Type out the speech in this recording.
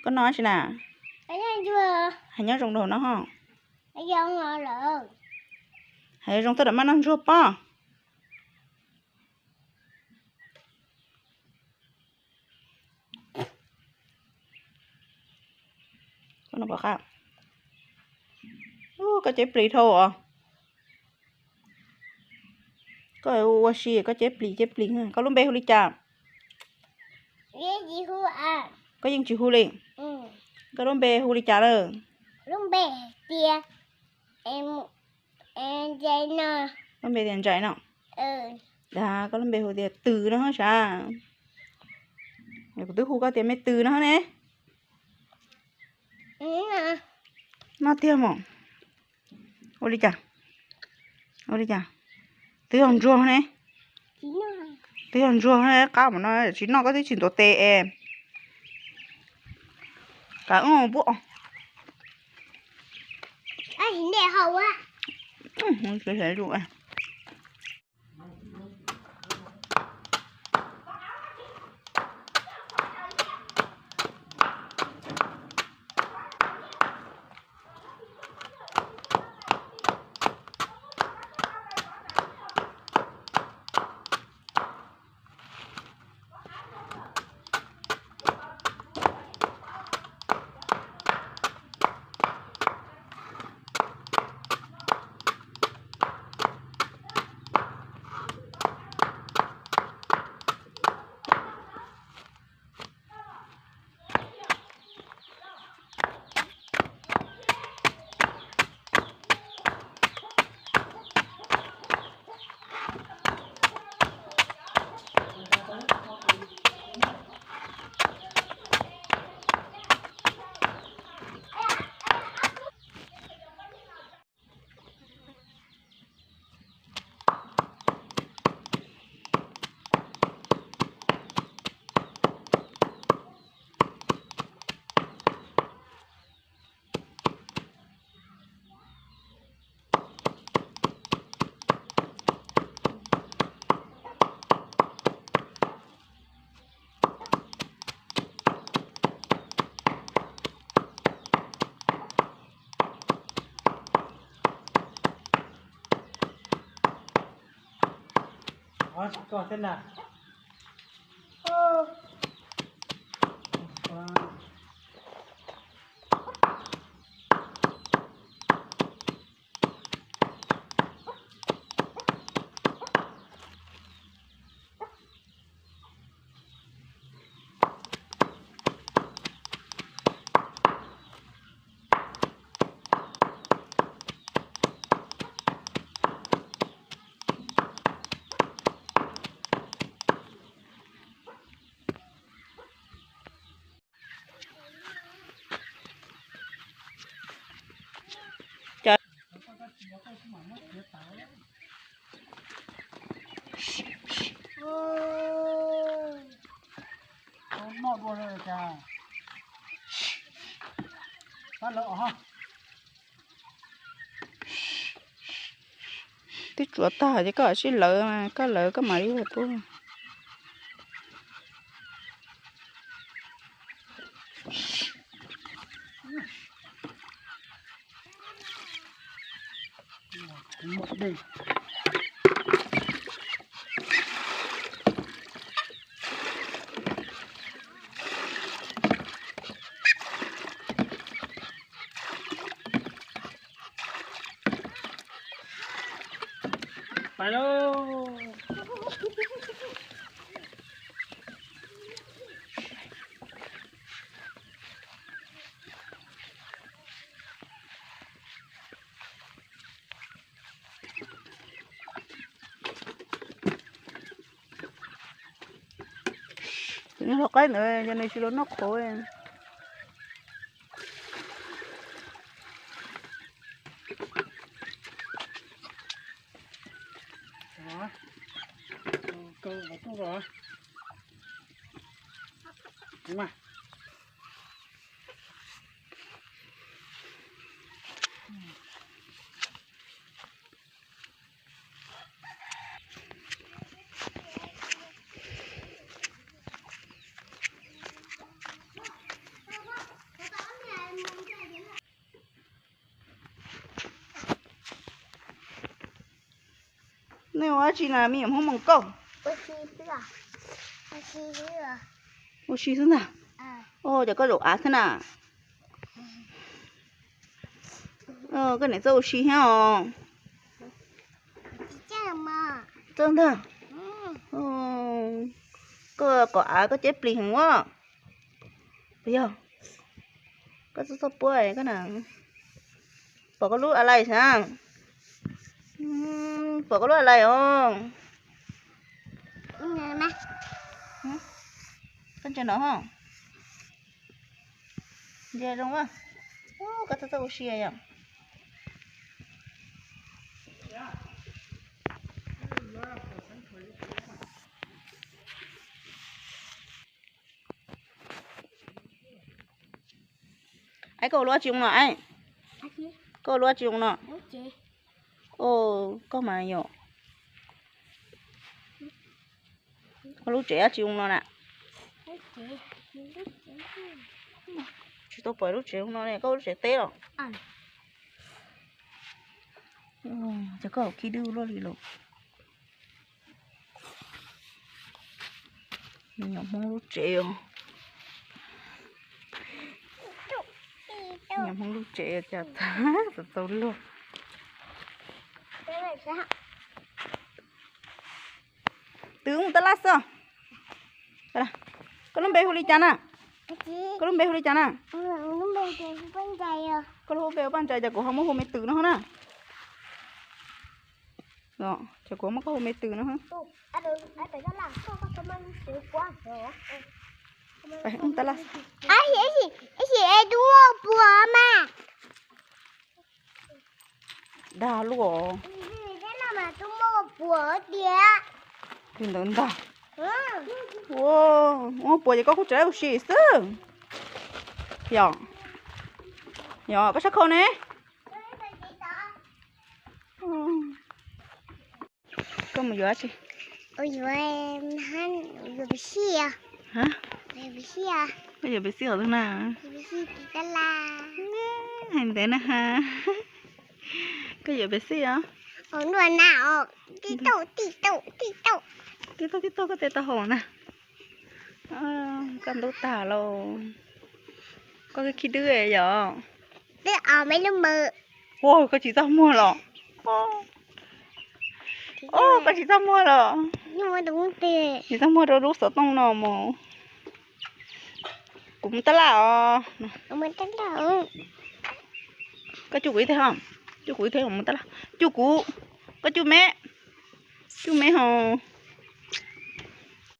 Koj noj si na? Hais nyob zoo rau hauv no ho. Hais zoo toj dam maj noj ntsuag pob. Koj ceb plis dhau os. Koj ua si koj ceb plis ceb plis. Koj lub npe hu li cas? Koj yeej tsis hu li. Koj lub npe hu li cas lawm? Lub npe tias Ntsais no. Koj lub npe tias Ntsais no. Dag, koj lub npe hu tias Tws no sav. Kuv twb hu koj tias me Tws no ne. Noj tiag mog. Ua li cas? Ua li cas? Twb yog ntsuag ne. Twb yog ntsuag ne, qab mas no tsis noj koj twb tsis ntuav tes es. Kav pub. Noj dua cas. Pab lawv os. Twb tsuav tag ces koj sib lawv, koj lawv koj mam li pub. Pais lauj. Tus niag hluas qaib ntawd yog nws tsis los noj qhauv. Nej ua dab tsi na me nyuam Hmoob Moos Kauj? Ua si xwb ntag. Ua si xwb ntag. Ua cas koj zaum av xwb na? Koj niam txawj ua si thiab os. Txawj ntag. Koj qhov av koj ceb plig heev ua. Puas yog? Koj txawj txawj puab koj na. Pom koj lub a lai sav. Pom koj lub a lai os. Koj ntsia no. Ntsia zoo. Koj txawj txawj ua si yom. Aib, koj ua lub tsi zoo no aib? Koj ua lub tsi zoo no? Koj mas yom. Koj lub tsev dab tsi zoo no na? Tsis tau pom lub tsev zoo no ne, koj lub tsev teb los? Ces koj khib dwb luaj li los. Me nyuam Hmoob lub tsev os. Me nyuam Hmoob lub tsev cas tau luag. Twb mus tab laj xwb. Koj lub npe hu li cas na? Koj lub npe hu li cas na? Koj lub npe hu Paj Ntsais, ces kuv ho muab hu me Twm no na. Ces kuv muab koj hu me Twm no. Tab laj. Ib sim es tub muaj puas mas. Dag luaj. Li ntawd ntag. Ua puas ces koj kuj tseem ua si xwb. Yog, yog koj sab khau ne. Koj mus yuav tsi? Yuav, yuav pes xij. Koj yuav pes xij os na? Hais ntev na ha. Koj yuav pes xij os? Tib tug tib tug tib tug. Tib tug tib tug koj tes tau hau na. Koj ntub tag lauj. Koj khib dwb yom. Twb os me lub mw. Ua koj tsis txaj muag los? Koj tsis txaj muag los? Tsis txaj muag rau lub xov tooj no mus. Kuv mus tab laj os. Koj cuj kuv ib teg os. Cuj kuv ib teg mus tab laj. Cuj kuv. Koj cuj me. Cuj me ho.